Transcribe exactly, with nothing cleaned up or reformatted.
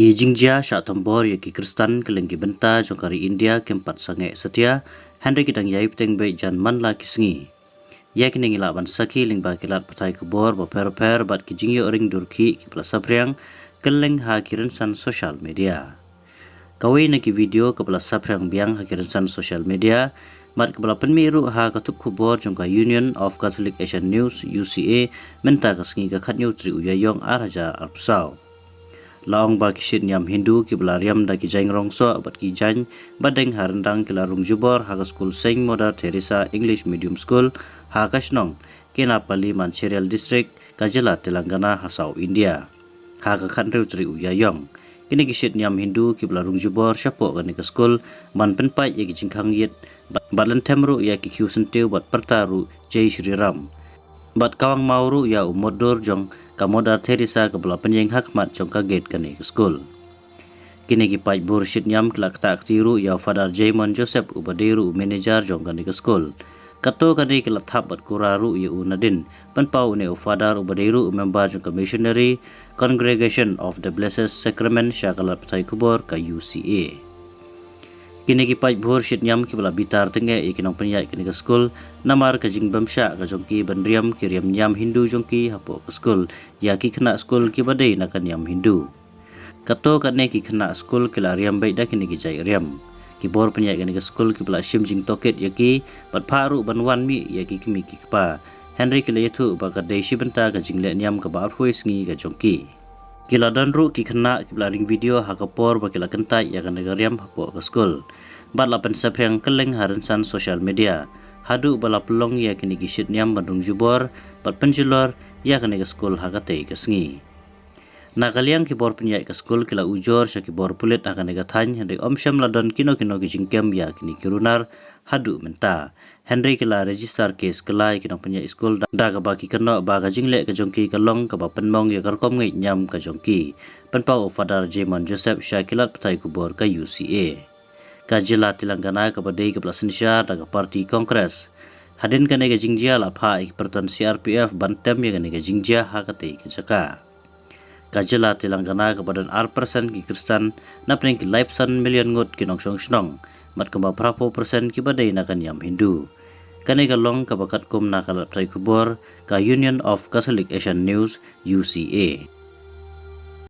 Ki jingjia shah thombor ïa ki Khristan kylleng ki bynta jong ka ri India kim pat sangeh satia, hynrei ki dang ïai bteng beit jan man la ki sngi. Ïa kine ngi lah ban sakhi lyngba ki lad pathai khubor bapher bapher bad ki jingïoh ring dur khih kiba la saphriang kylleng ha ki rynsan social media. Kawei na ki video kaba la saphriang biang ha ki rynsan social media bad kaba la pynmih ruh ha ka thup khubor jong ka Union of Catholic Asian News, U C A, mynta ka sngi ka khatñiew tarik u Ïaïong ar hajar arphew saw. La ong ba ki shit niam Hindu kiba la riam da ki jaiñ rong soh bad ki jaiñ ba deng ha ryndang ki la rung jubor ha ka skul Saint Mother Teresa English Medium School ha ka shnong Kenapalli, Mancherial District, ka jylla Telangana ha South India. Ha ka khatñiew tarik u Ïaïong, kine ki shit niam Hindu kiba la rung jubor shapoh kane ka skul ban pynpait ïa ki jingkhang ïit bad, bad lynthem ruh ïa ki khiew syntiew bad pyrta ruh Jai Shri Ram. Bad kawang maw ruh ïa u motdur jong ka Mother Teresa kaba la pynïeng ha khmat jong ka gate kane ka skul. Kine ki paidbah shit niam ki la ktah kti ruh ïa u Father Jaimon Joseph uba dei ruh u manager jong kane ka skul. Kato kane ki la thap bad kura ruh ïa u nadien pynpaw une u Father uba dei ruh u member jong ka Missionary Congregation of the Blessed Sacrament sha ka lad pathai khubor ka U C A. Kine ki paidbah shit niam kiba la bitar tyngeh ïa ki nongpynïaid kane ka skul namar ka jingbymshah ka jong ki ban riam ki riam niam Hindu jong ki hapoh ka skul ïa ki khynnah skul kiba dei na ka niam Hindu. Kato katne ki khynnah skul ki la riam beit da kine ki jait riam. Ki bor pynïaid kane ka skul kiba la shim jingtohkit ïa ki bad phah ruh ban wan mih ïa ki kmie ki kpa. Hynrei ki la ïathuh ba ka dei shi bynta ka jingleh niam kaba arphew sngi ka jong ki. Ki la don ruh ki khynnah kiba la ring video ha ka por ba ki la kyntait ïa kane ka riam hapoh ka skul. Bad la pynsaphriang kylleng ha rynsan social media haduh ba la pynlong ïa kine ki shit niam ban rung jubor bad pynjulor ïa kane ka skul ha katei ka sngi. Na ka liang ki bor pynïaid ka skul ki la ujor sha ki bor pulit ha kane ka thaiñ, hynrei ym shym la don kino kino ki jingkem ïa kine ki runar haduh mynta. Hynrei ki la register case kylla ïa ki nongpynïaid skul da, da kaba ki kynnoh ba ka jingleh ka jong ki ka long kaba pynmong ïa ka rukom ngeit niam ka jong ki, pynpaw u Father Jaimon Joseph sha ki lad pathai khubor ka U C A. Ka jylla Telangana kaba dei kaba la synshar da ka party Congress. Hadien kane ka jingjia la phah ïa ki pyrton C R P F ban tem ïa kane ka jingjia ha katei ka jaka. Ka jylla Telangana kaba don ar percent ki Khristan napdeng ki laiphew san million ngut ki nongshong shnong, bad kumba phraphew percent kiba dei na ka niam Hindu. Kane ka long kaba katkum na ka lad pathai khubor ka Union of Catholic Asian News, U C A.